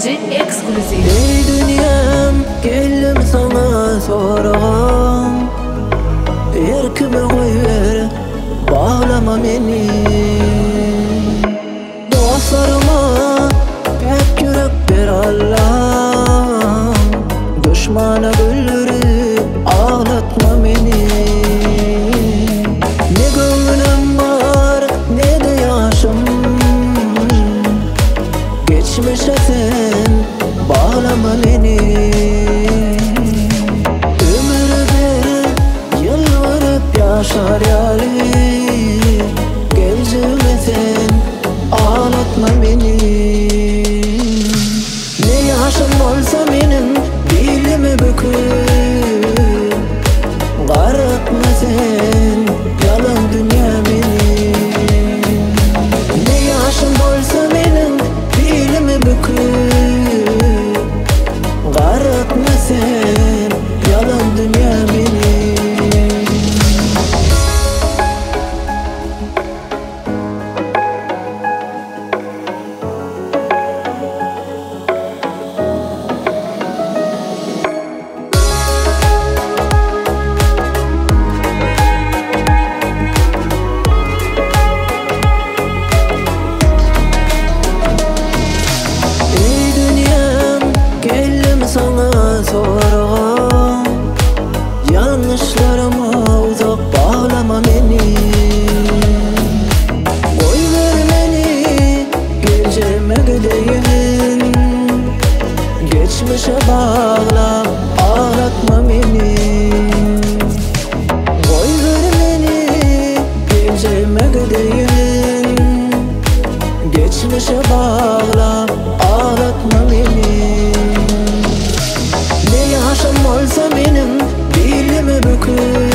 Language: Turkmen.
Birinji eksklýuziw. Eý dünýäm geldim saňa soragam Erkime goýber baglama meni Dostlaryma päk ýürek ber Allam Duşmana güldürip aglatma meni Ne göwnüm bar ne-de ýaşym Geçmişe sen baglama meni Ömür ber ýylgyryp ýaşar ýaly Geljegime sen aglatma meni Ne ýaşym bolsa meniň bilimi büküp Garantma sen ýalan dünýä meni Ne ýaşym bolsa meniň bilimi büküp Garantma sen ýalan dünýä meni. Eý dünýäm geldim saňa soraga Ýalňyşlaryma uzak baglama meni Goýber meni geljegime gideýin Geçmişe baglap aglatma meni Goýber meni geljegime gideýin Geçmişe baglap aglatma meni Ne ýaşym bolsa meniň bilimi büküp.